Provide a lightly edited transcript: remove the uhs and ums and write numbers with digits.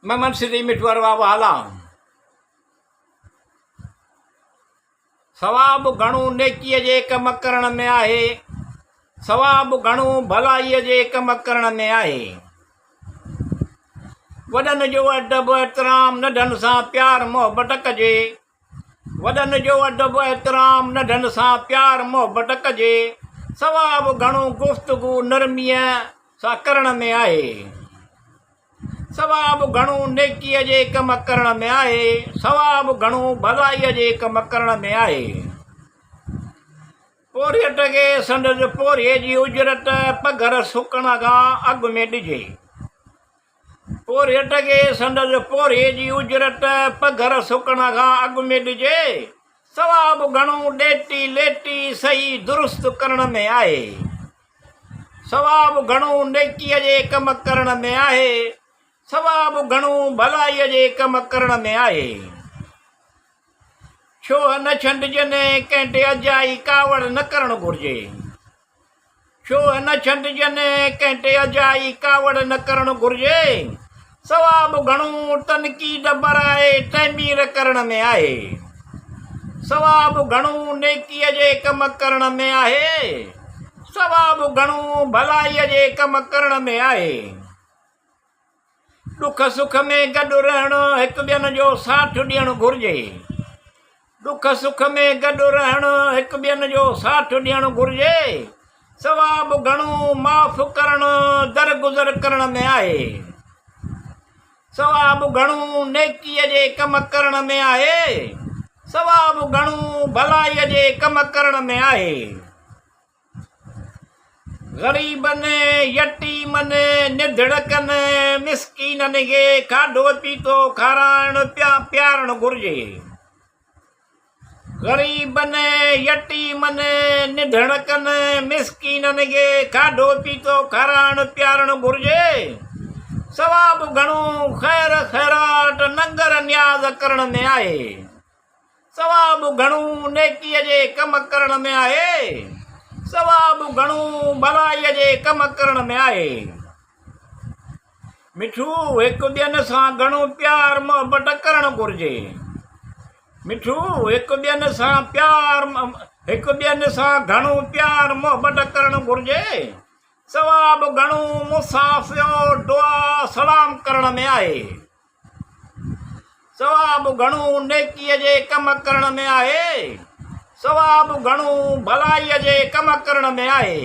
محمد سڌي مٺو ارباب هالا. ثواب گهڻو نيڪيء جي ڪم ڪرڻ ۾ آهي. ثواب گهڻو ڀلائيء جي ڪم ڪرڻ ۾ آهي. وڏن جو ادب احترام ننڍن سان پيار محبت ڪجي. وڏن جو ادب احترام ننڍن سان پيار محبت ڪجي. ثواب گهڻو گفتگو نرميء سان ڪرڻ ۾ آهي. ثواب گهڻو نيڪيء جي ڪم ڪرڻ ۾ آهي. ثواب گهڻو ڀلائيء جي ڪم ڪرڻ ۾ آهي. پورهيت کي سندس پورهيي جي اجرت پگهر سڪڻ کان اڳ ۾ ڏجي. پورهيت کي سندس پورهيي جي اجرت پگهر سڪڻ کان اڳ ۾ ڏجي. ثواب گهڻو ڏيتي ليتي صحيح درست ڪرڻ ۾ آهي. ثواب گهڻو نيڪيء جي ڪم ڪرڻ ۾ آهي. ثواب گهڻو ڀلائيء جي ڪم ڪرڻ ۾ آهي. ڇوهه نه ڇنڊجن، ڪنهن تي اجائي ڪاوڙ نه ڪرڻ گهرجي. ڇوهه نه ڇنڊجن، ڪنهن تي اجائي ڪاوڙ نه ڪرڻ گهرجي. ثواب گهڻو تنقيد براء تعمير ڪرڻ ۾ آهي. ثواب گهڻو نيڪيء جي ڪم ڪرڻ ۾ آهي. ثواب گهڻو ڀلائيء جي ڪم ڪرڻ ۾ آهي. ڏک سک ۾ گڏ رهڻ هڪ ٻين جو ساٿ ڏيڻ گهرجي. ڏک سک ۾ گڏ رهڻ هڪ ٻين جو ساٿ ڏيڻ گهرجي. ثواب گهڻو معاف ڪرڻ درگذر ڪرڻ ۾ آهي. ثواب گهڻو نيڪيء جي ڪم ڪرڻ ۾ آهي. ثواب گهڻو ڀلائيء جي ڪم ڪرڻ ۾ آهي. غريبن، يتيمن، نڌڙڪن، مسڪينن کي کاڌو پيتو کارائڻ پيارڻ گهرجي. غريبن، يتيمن، نڌڻڪن، مسڪينن کي کاڌو پيتو کارائڻ پيارڻ گهرجي. ثواب گهڻو خير خيرات ننگر نياز ڪرڻ ۾ آهي. ثواب گهڻو نيڪيء جي ڪم ڪرڻ ۾ آهي. ثواب گهڻو ڀلائيء جي ڪم ڪرڻ ۾ آهي. مٺو هڪ ٻين سان گهڻو پيار محبت ڪرڻ گهرجي. مٺو هڪ ٻين سان پيار هڪ ٻين سان گهڻو پيار محبت ڪرڻ گهرجي. ثواب گهڻو مصافحو دعا سلام ڪرڻ ۾ آهي. ثواب گهڻو نيڪيء جي ڪم ڪرڻ ۾ آهي. ثواب گهڻو ڀلائيء جي ڪم ڪرڻ ۾ آهي.